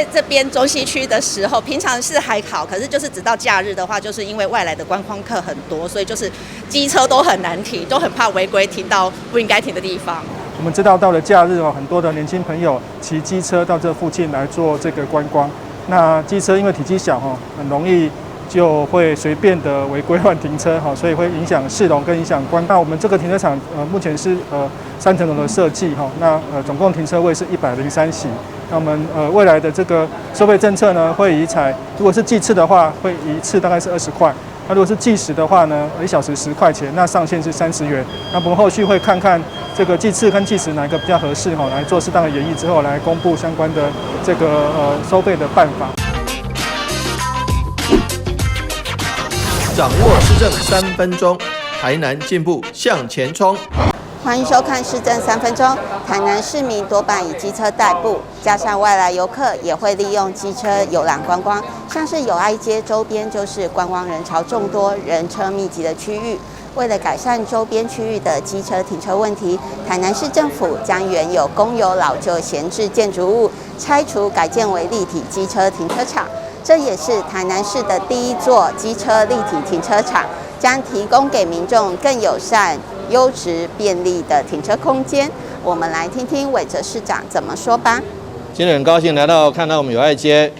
在這邊中西區的時候，平常是還好，可是就是直到假日的話，就是因為外來的觀光客很多，所以就是機車都很難停，都很怕違規停到不應該停的地方。我們知道到了假日哦，很多的年輕朋友騎機車到這附近來做這個觀光。那機車因為體積小哈，很容易就會隨便的違規亂停車哈，所以會影響市容跟影響觀。那我們這個停車場目前是3層樓的設計哈，那總共停車位是103席。那我們未來的這個收費政策呢，會以採如果是計次的話，會一次大概是20塊。那如果是計時的話呢，1小時10塊錢，那上限是30元。那我們後續會看看這個計次跟計時哪一個比較合適哈，來做適當的研議之後，來公布相關的這個收費的辦法。掌握市政3分鐘，台南進步向前衝。歡迎收看市政3分鐘。台南市民多半以機車代步，加上外來遊客也會利用機車遊覽觀光。像是友愛街周邊就是觀光人潮眾多、人車密集的區域。為了改善周邊區域的機車停車問題，台南市政府將原有公有老舊閒置建築物拆除，改建為立體機車停車場。這也是台南市的第一座機車立體停車場，將提供給民眾更友善、優質、便利的停車空間。我們來聽聽韋哲市長怎麼說吧。今天很高興來到看到我們友愛街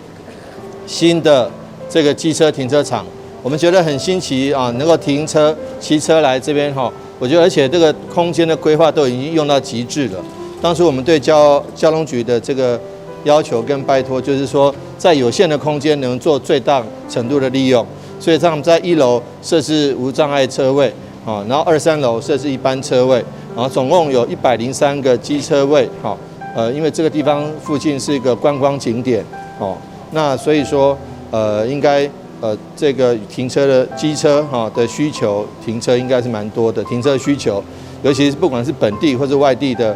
新的這個機車停車場，我們覺得很新奇啊，能夠停車騎車來這邊哈，我覺得而且這個空間的規劃都已經用到極致了。當初我們對交通局的這個要求跟拜託，就是說在有限的空間能做最大程度的利用，所以他們在1樓設置無障礙車位啊，然後2、3樓設置一般車位，然後總共有103個機車位。好，因為這個地方附近是一個觀光景點，哦，那所以說，應該這個停車的機車哈的需求，停車應該是蠻多的，停車需求，尤其是不管是本地或是外地的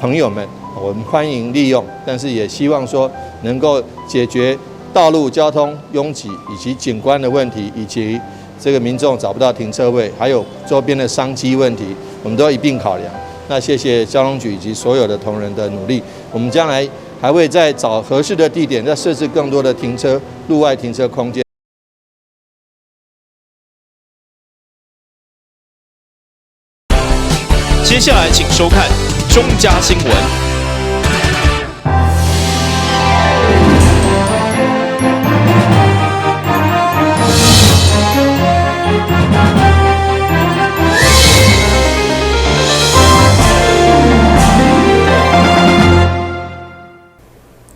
朋友們，我們歡迎利用，但是也希望說能夠解決道路交通擁擠以及景觀的問題，以及這個民眾找不到停車位，還有周邊的商機問題，我們都一併考量。那謝謝交通局以及所有的同仁的努力，我們將來還會再找合適的地點，再設置更多的停車路外停車空間。接下來請收看中嘉新聞。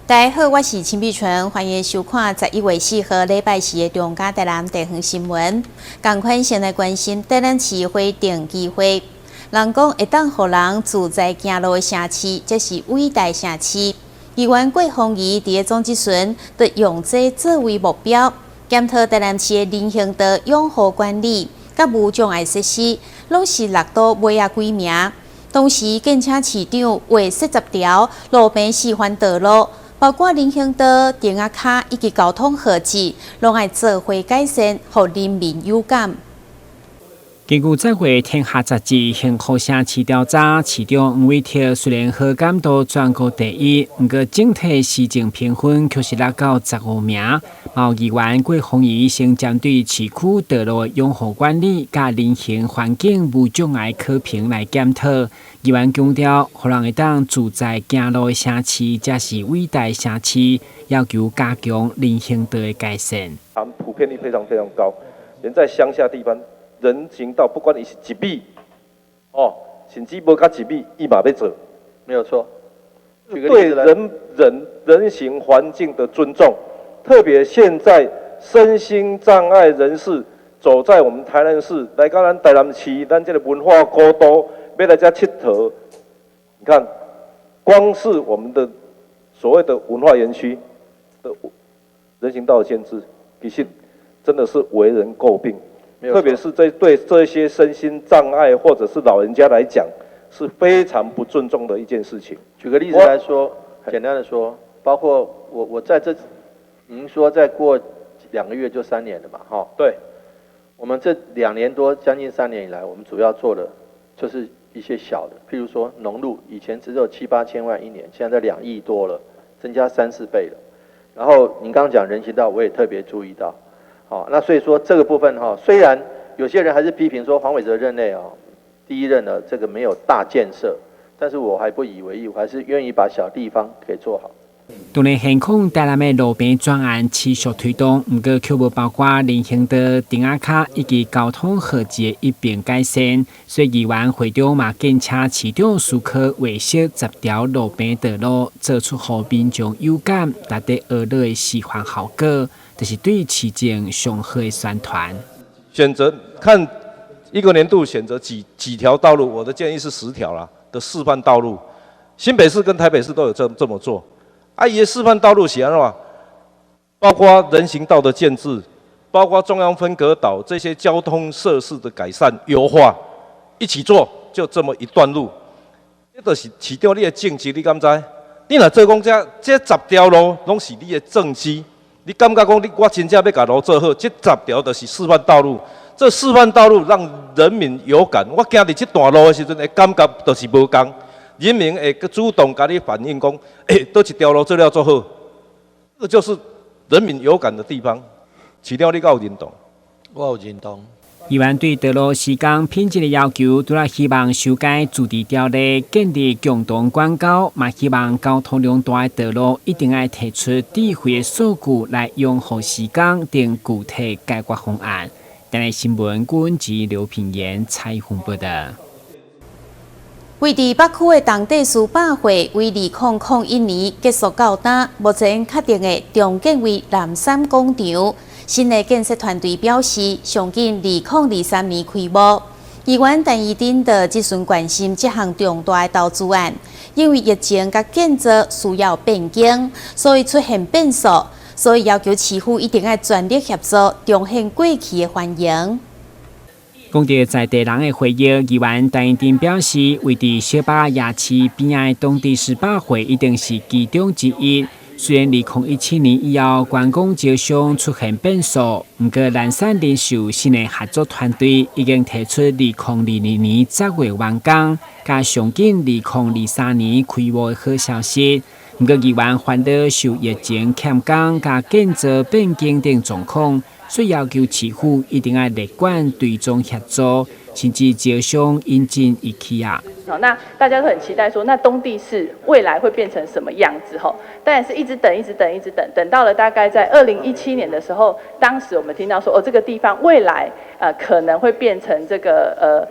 大家好，我是陳碧純，歡迎收看11月4號禮拜四的中嘉台南地方新聞。仝款先來關心台南市會定機會，人講會當予人自在行路的城市，這是偉大城市。議員郭鳳儀佇咧總質詢，就用這作為目標，檢討台南市的人行道養護管理，佮無障礙設施，攏是六都尾仔幾名。同時，建請市長劃40條路邊示範道路。包括人行道、亭仔跤以及交通號誌，攏愛做伙改善，予人民有感。根據這回《天下雜誌》幸福城市調查，市長黃偉哲雖然好感度全國第一，毋過整體市政評分卻是落到15名。嘛有議員郭鳳儀先針對市區道路養護管理佮人行環境無障礙考評來檢討。議員強調，予人會當自在行路的城市，才是偉大城市，要求加強人行道的改善。普遍率非常非常高，連在鄉下地方。人行道不管伊是1米，哦，甚至無到1米，伊嘛欲做，沒有錯。對人行環境的尊重，特別現在身心障礙人士走在我們台南市，來到咱台南市，咱這個文化古都，欲來遮𨑨迌，你看，光是我們的所謂的文化園區的人行道的建制，其實真的是為人詬病。特別是對這些身心障礙或者是老人家來講，是非常不尊重的一件事情。舉個例子來說，簡單的說，包括我在這，您說再過2個月就3年了嘛，哈？對。我們這2年多將近3年以來，我們主要做的就是一些小的，譬如說農路，以前只有7、8千萬一年，現在2億多了，增加3、4倍了。然后您刚刚讲人行道，我也特别注意到。好，那所以说这个部分哈，虽然有些人还是批评说黄伟哲任内哦，第一任呢这个没有大建设，但是我还不以为意，我还是愿意把小地方给做好。當然，現況台南的路平專案持續推動，毋過卻無包括人行道、釘仔跤以及交通號誌的一併改善。所以議員會長嘛建請市長思考劃設10條路平道路，做出予民眾有感、值得學樂的示範效果，就是對市政上好的宣傳。選擇看一個年度選擇幾條道路，我的建議是10條啦的示範道路。新北市跟台北市都有這麼做。啊，伊的示範道路是按怎？包括人行道的建置，包括中央分隔島這些交通設施的改善優化，一起做，就這麼一段路。這就是市長你的政績，你敢知？你若做講這十條路攏是你的政績，你感覺講你我真正欲共路做好，這十條就是示範道路。這示範道路讓人民有感，我行佇這段路的時陣，會感覺就是無仝。人民會主動共你反映講，欸，佗一條路做了足好，這就是人民有感的地方。市長，你敢有認同？我有認同。議員對道路施工品質的要求，除了希望修改自治條例，建立共同管溝，嘛希望交通量大的道路一定愛提出智慧的數據來養護施工等具體解決方案。台南新聞郭文吉、劉品言採訪報道。位佇北區的東帝士百貨，為2001年結束到今，目前確定的重建為南山廣場。新的建設團隊表示，上緊2023年開幕。議員陳怡貞就這陣關心這項重大的投資案，因為疫情佮建造需要變更，所以出現變數，所以要求市府一定愛全力協助，重現過去的繁榮。講著在地人的回憶，議員陳怡貞表示，位佇小北夜市邊仔的東帝士百貨一定是其中之一。雖然2017年以後觀光招商出現變數，毋過南山零售新的合作團隊已經提出2022年10月完工，佮上緊2023年開幕的好消息。毋過議員煩惱受疫情欠工、佮建造變更等狀況，所以要求市府一定愛列管追蹤協助，甚至招商引進 IKEA。好，那大家都很期待說，那東帝士未來會變成什麼樣子？吼，但是一直等，一直等，一直等，等到了大概在2017年的時候，當時我們聽到說，哦，這個地方未來可能會變成這個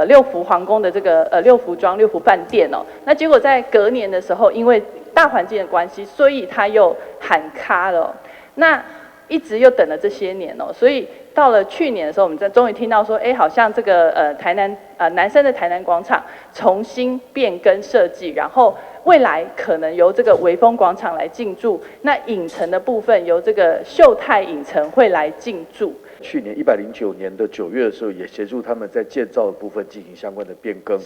六福皇宮的這個六福莊、六福飯店哦。那結果在隔年的時候，因為大環境的關係，所以他又喊卡了。那一直又等了這些年哦，所以到了去年的時候，我們才終於聽到說，哎，好像這個台南南山的台南廣場重新變更設計，然後未來可能由這個微風廣場來進駐，那影城的部分由這個秀泰影城會來進駐。去年109年的9月的時候，也協助他們在建造的部分進行相關的變更。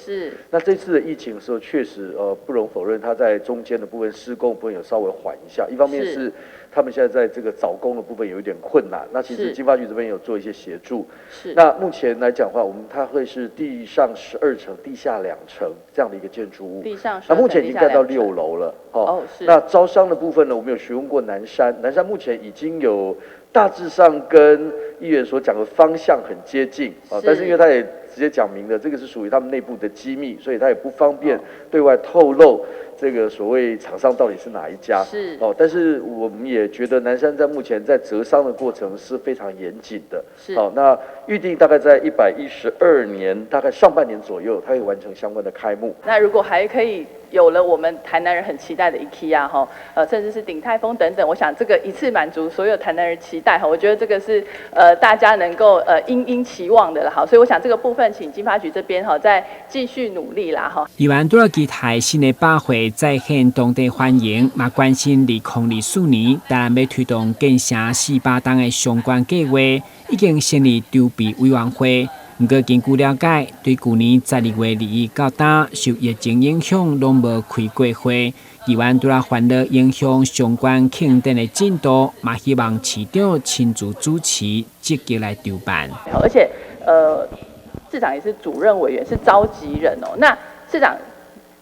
那這次的疫情的時候，確實不容否認，它在中間的部分施工部分有稍微緩一下。一方面是他們現在在這個找工的部分有一點困難，那其實經發局這邊有做一些協助。那目前來講的話，我們它會是地上12層、地下2層這樣的一個建築物。地上。那目前已經蓋到6樓了。哦，是。那招商的部分呢，我們有詢問過南山，南山目前已經有大致上跟議員所講的方向很接近啊，但是因為他也直接講明了，這個是屬於他們內部的機密，所以他也不方便對外透露這個所謂廠商到底是哪一家。哦，但是我們也覺得南山在目前在擇商的過程是非常嚴謹的。好，那預定大概在112年大概上半年左右，它會完成相關的開幕。那如果還可以有了我們台南人很期待的 IKEA 哈，甚至是鼎泰豐等等，我想這個一次滿足所有台南人期待哈，我覺得這個是大家能夠殷殷期望的了哈，所以我想這個部分請經發局這邊哈再繼續努力啦哈。議員除了期待新的百貨再現當地繁榮，嘛關心2024年台南欲推動建成400棟的相關計劃，已經成立籌備委員會。毋過根據了解，對舊年12月21到今，受疫情影響，攏無開過會。議員除了煩惱影響相關慶典的進度，嘛希望市長親自主持，積極來籌辦。而且，市長也是主任委員，是召集人哦。那市長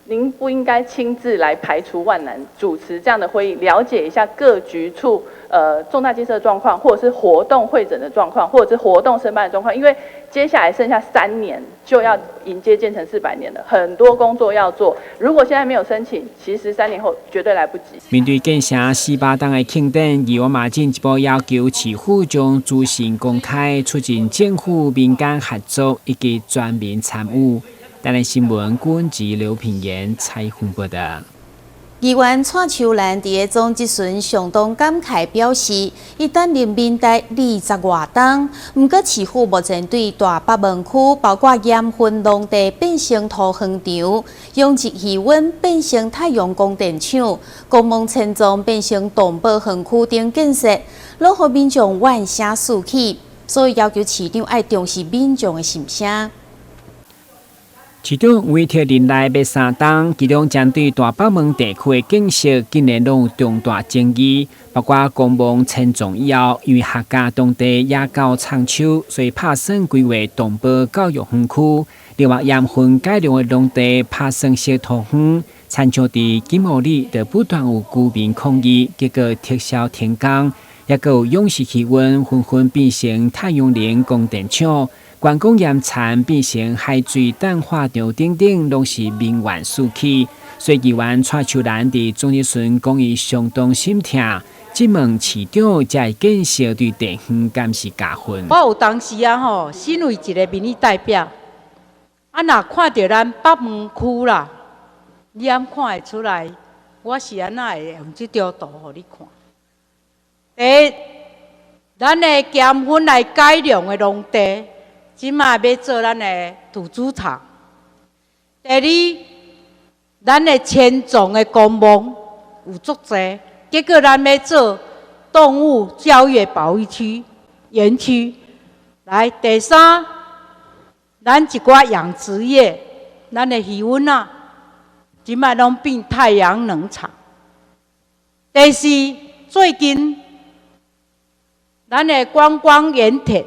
您不應該親自來排除萬難主持這樣的會議，了解一下各局處重大建設狀況，或者是活動會診的狀況，或者是活動申辦的狀況，因為接下來剩下3年就要迎接建成400年了，很多工作要做。如果現在沒有申請，其實3年後絕對來不及。面對建成400冬的慶典，議員嘛進一步要求市府將資訊公開，促進政府民間合作以及全民參與。台南新聞郭吉劉品言採訪報道。議員蔡秋蘭佇个總質詢相當感慨表示，伊擔任民代20外冬，毋過市府目前對大北門區包括鹽分農地變成土園場，養殖魚塭變成太陽光電廠，公墓田莊變成動保園區等建設，攏予民眾怨聲四起，所以要求市長愛重視民眾的心聲。市長委託任內欲3冬，其中針對大北門地區的建設，近年攏有重大爭議，包括公墓遷葬以後，因為客家當地野狗藏手，所以拍算規劃動保教育園區。另外，鹽分改良的農地拍算設土園，親像佇金湖里，就不斷有居民抗議，結果撤銷停工，抑閣有養殖魚塭紛紛變成太陽能光電廠。觀光鹽田變成海水淡化場等等，攏是民怨四起。所以議員蔡秋蘭佇總質詢講，伊相當心痛，質問市長這个建設對地方敢是加分？我有當時啊吼，身為一個民意代表，啊若看著咱北門區啦，你敢看會出來？我是按怎會用這張圖予你看？第一，咱的鹽分來改良的農地，這馬欲做咱的土豬場。第二，咱的遷葬的公墓有足濟，結果咱欲做動物教育保育區園區。來，第三，咱一寡養殖業，咱的魚塭啊，這馬攏變太陽能廠。第四，最近咱的觀光鹽田。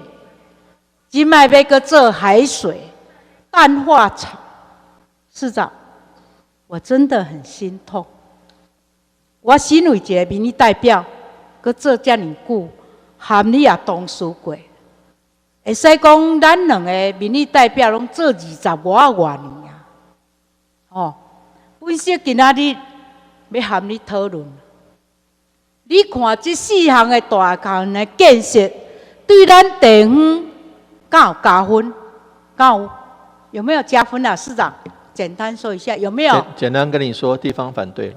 這擺欲閣做海水淡化廠，市長，我真的很心痛。我身為一個民意代表，閣做遮爾久，和你也同事過，會使講咱兩個民意代表攏做20外外年啊。哦，本身今仔日欲和你討論，你看這四項的大項的建設，對咱地方敢有加分？敢有？有沒有加分啊？市長，簡單說一下，有沒有？簡單跟你說，地方反對了。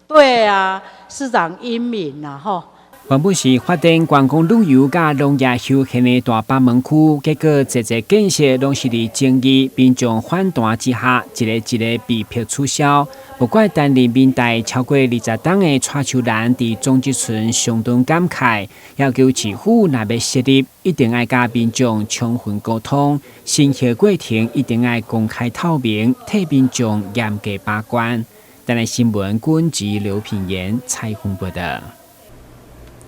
對啊，市長英明啊，吼。原本是發展觀光旅遊佮農業休閒的大北門區，結果濟濟建設攏是佇爭議、民眾反彈之下，一個一個被迫取消。無怪擔任民代超過20冬的蔡秋蘭，佇總質詢相當感慨，要求市府若欲設立，一定愛佮民眾充分溝通，審核過程一定愛公開透明，替民眾嚴格把關。台南新聞軍及劉品言採訪報道。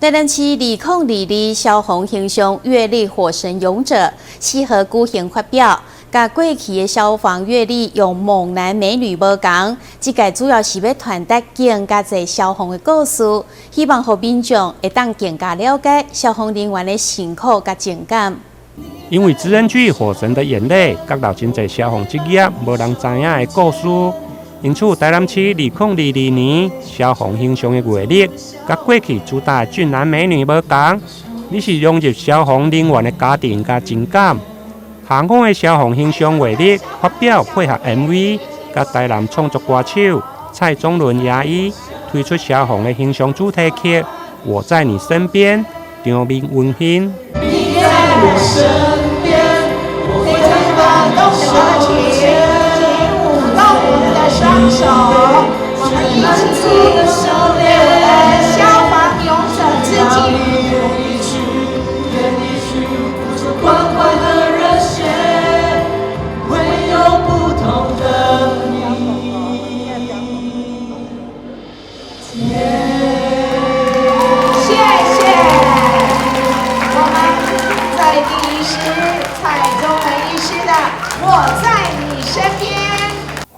台南市2022消防形象月曆火神勇者4號舉行發表，佮過去的消防月曆用猛男美女無仝，這屆主要是欲傳達更加濟消防的故事，希望予民眾會當更加了解消防人員的辛苦佮情感。因為職人劇《火神的眼淚》，揭露真濟消防職業無人知影的故事。因此，台南市2022年消防形象的月曆，佮過去主打的俊男美女無仝，而是融入消防人員的家庭佮情感。航空的消防形象月曆發表配合 MV，佮台南創作歌手蔡宗倫牙醫推出消防的形象主題曲《我在你身邊》，場面溫馨。你在我身邊，我會感動手牽。雙手，我們一起對我們消防勇者致敬。關懷和熱血，會有不同的明天。謝謝我們在地醫師蔡宗文醫師的《我在你身邊》。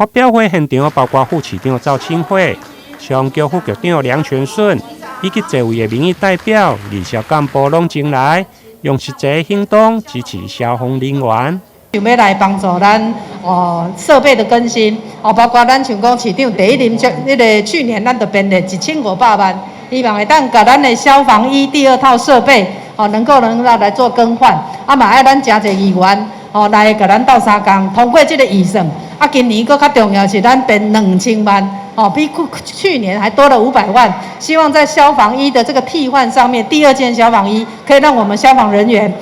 發表會現場包括副市長趙清慧、消防局副局長梁全順以及濟位的民意代表、二小幹部攏前來，用實際行動支持消防人員。想欲來幫助咱哦設備的更新哦，包括咱像講市長第一任就彼个去年咱就編列1500萬，希望會當共咱的消防衣第二套設備哦能夠能夠來做更換，啊嘛愛咱誠濟議員哦來共咱鬥相共通過這个預算，啊今年閣較重要是咱編2000萬哦，比去年還多了500萬，希望在消防衣的這個替換上面，第二件消防衣可以讓我們消防人員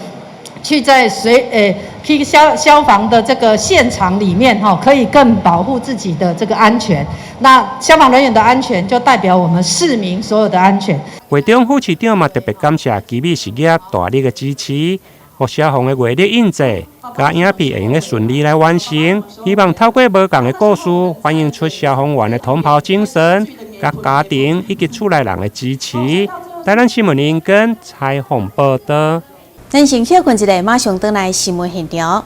去在隨去消防的這個現場裡面，哈，可以更保護自己的這個安全。那消防人員的安全，就代表我們市民所有的安全。會中副市長嘛特別感謝奇美實業大力的支持，予消防的月曆印製佮影片會用得順利來完成。希望透過無仝的故事，反映出消防員的同袍精神，佮家庭以及厝內人的支持。台南新聞林根採訪報導。咱先歇睏一下，馬上轉來新聞現場。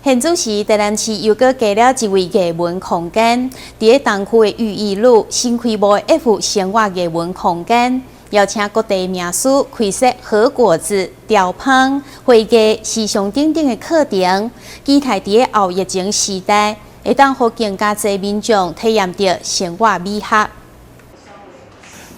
現主時，台南市又閣加了一位藝文空間，佇咧東區的裕義路新開幕的 F 生活藝文空間，邀請各地名師開設和果子、雕芳、繪藝、時尚等等的課程，期待佇咧後疫情時代，會當予更加濟民眾體驗著生活美學。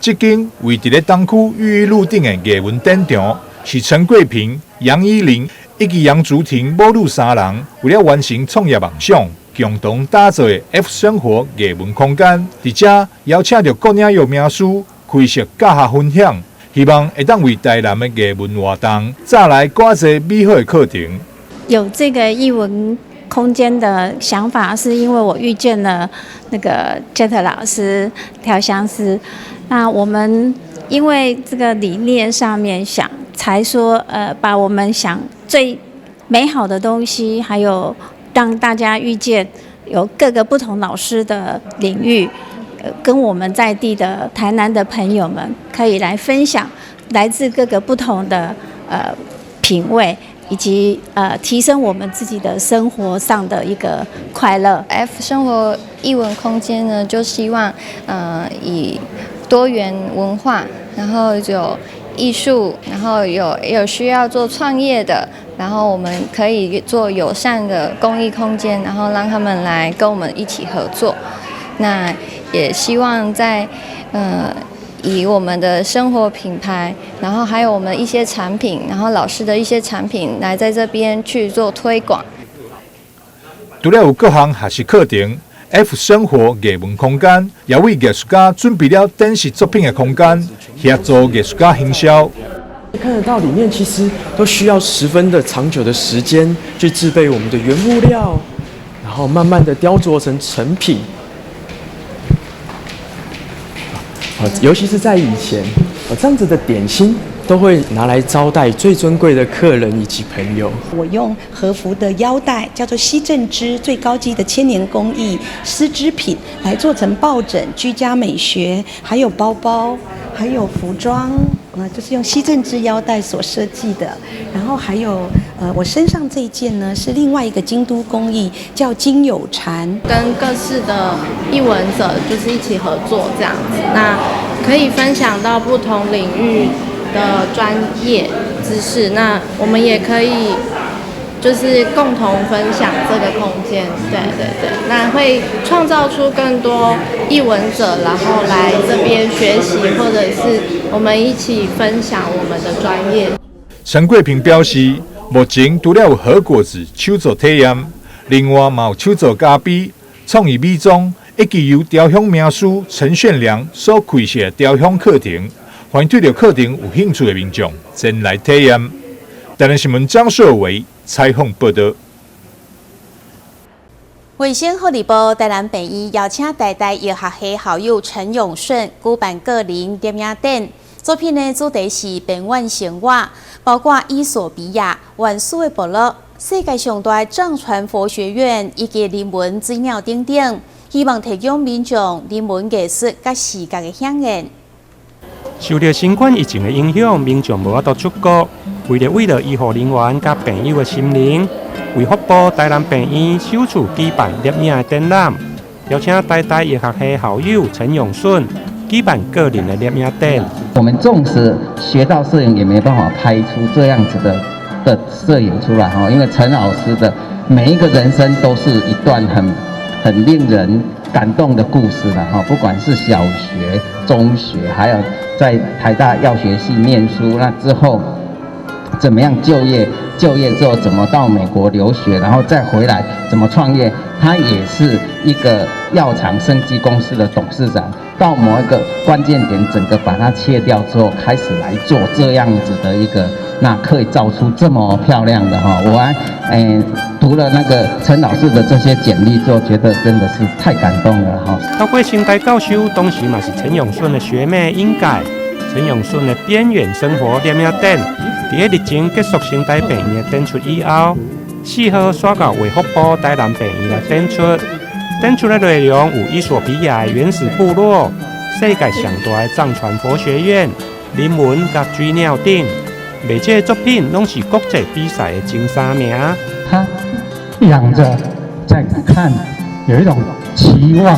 這間位佇咧東區裕義路頂的藝文展場，是陳桂平、楊依林以及楊竹婷母女三人為了完成創業夢想，共同打造的 F 生活藝文空間。佇遮邀請著各領域名師開設教學分享，希望會當為台南的藝文活動帶來閣濟美好的課程。有這個藝文空間的想法，是因為我遇見了那個 Jet 老師調香師，那我們因為這個理念上面想，才說把我們想最美好的東西，還有讓大家遇見有各個不同老師的領域，跟我們在地的台南的朋友們可以來分享來自各個不同的品味，以及提升我們自己的生活上的一個快樂。 F 生活藝文空間呢，就希望以多元文化，然後有藝術，然後有需要做創業的，然後我們可以做友善的公益空間，然後讓他們來跟我們一起合作。那也希望在以我們的生活品牌，然後還有我們一些產品，然後老師的一些產品來在這邊去做推廣。除了有各項學習課程，F 生活藝文空間也為藝術家準備了展示作品的空間，協助藝術家行銷。看得到裡面其實都需要十分的長久的時間去製備我們的原物料，然後慢慢的雕琢成成品。尤其是在以前，這樣子的點心都會拿來招待最尊貴的客人以及朋友。我用和服的腰帶，叫做西鎮織，最高級的千年工藝絲織品，來做成抱枕、居家美學，還有包包，還有服裝，就是用西鎮織腰帶所設計的。然後還有，我身上這一件呢，是另外一個京都工藝，叫金有蟬。跟各式的藝文者就是一起合作這樣子，那可以分享到不同領域的專業知識，那我們也可以就是共同分享這個空間，對對對，那會創造出更多藝文者，然後來這邊學習，或者是我們一起分享我們的專業。陳桂平表示，目前除了有和果子手作體驗，另外嘛有手作咖啡、創意美妝，以及由雕像名師陳炫良所開設的雕像課程。歡迎對著課程有興趣的民眾前來體驗。台南新聞張碩偉採訪報導。衛生福利部台南病院邀請台大藥學系校友陳永順舉辦個人攝影展，作品的主題是邊緣生活，包括伊索比亞、原始的部落、世界上大藏傳佛學院以及人文水鳥等等，希望提供民眾人文藝術佮視覺的饗宴。受著新冠疫情的影響，民眾無法度出國，為著慰勞醫護人員佮病友的心靈，衛福部台南病院首次舉辦攝影的展覽，邀請台大藥學系校友陳永順舉辦個人的攝影展。我們縱使學到攝影，也沒辦法拍出這樣子的攝影出來哈，因為陳老師的每一個人生都是一段很令人感動的故事了哈，不管是小學、中學，還有在台大藥學系念書，那之後怎麼樣就業？就業之後怎麼到美國留學，然後再回來怎麼創業？他也是一個藥廠生技公司的董事長。到某一個關鍵點，整個把它切掉之後，開始來做這樣子的一個，那可以造出這麼漂亮的哈。我還讀了那個陳老師的這些簡歷之後，覺得真的是太感動了哈。透過成大教授，當時嘛是陳永順的學妹引介，陳永順的邊緣生活攝影展，佇咧日前結束成大病院的展出以後，4號徙到衛福部台南病院來展出。展出的內容有伊索比亞的原始部落、世界上大的藏傳佛學院、人文佮水鳥等。賣這個作品攏是國際比賽的前三名。他仰著在看，有一種期望、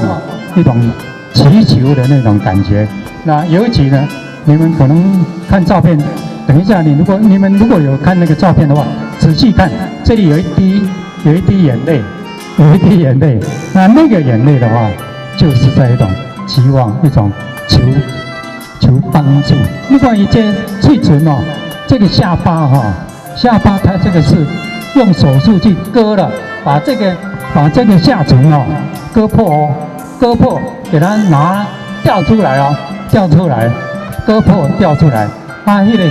一種祈求的那種感覺。那尤其呢，你們可能看照片，等一下你們如果有看那個照片的話，仔細看，這裡有一滴眼淚，有一滴眼淚。那個眼淚的話，就是在一種期望，一種求幫助。另外一件喙唇哦，這個下巴哈，下巴它這個是用手術去割了，把這個下唇哦割破哦，割破，給它拿掉出來哦，掉出來，割破掉出來。啊，那個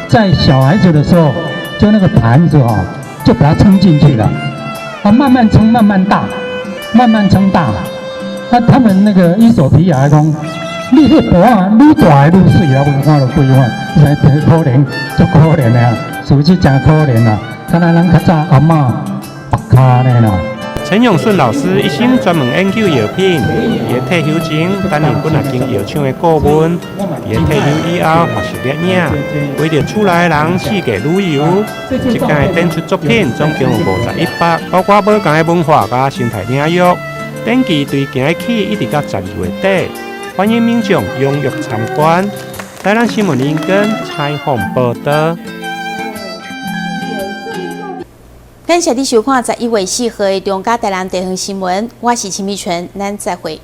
在小孩子的時候，就那個盤子哦，就把它撐進去了，啊，慢慢撐，慢慢大，慢慢撐大。那他們那個伊索比亞講，你彼盤仔愈大愈媠啊，我看著規款，真可憐，足可憐的啊，事實真可憐啊，敢若咱較早阿嬤縛跤呢啦。陳永順老師一生專門研究藥品，佇退休前擔任幾若間藥廠的顧問，佇退休以後學習攝影，為著厝內人四界旅遊，這屆的展出作品總共有51幅，包括無仝的文化佮生態領域。展期對今日起一直到12月底，歡迎民眾踴躍參觀。台南新聞林根採訪報道。感謝你收看11月4號的中嘉台南地方新聞，我是陳美純，咱再會。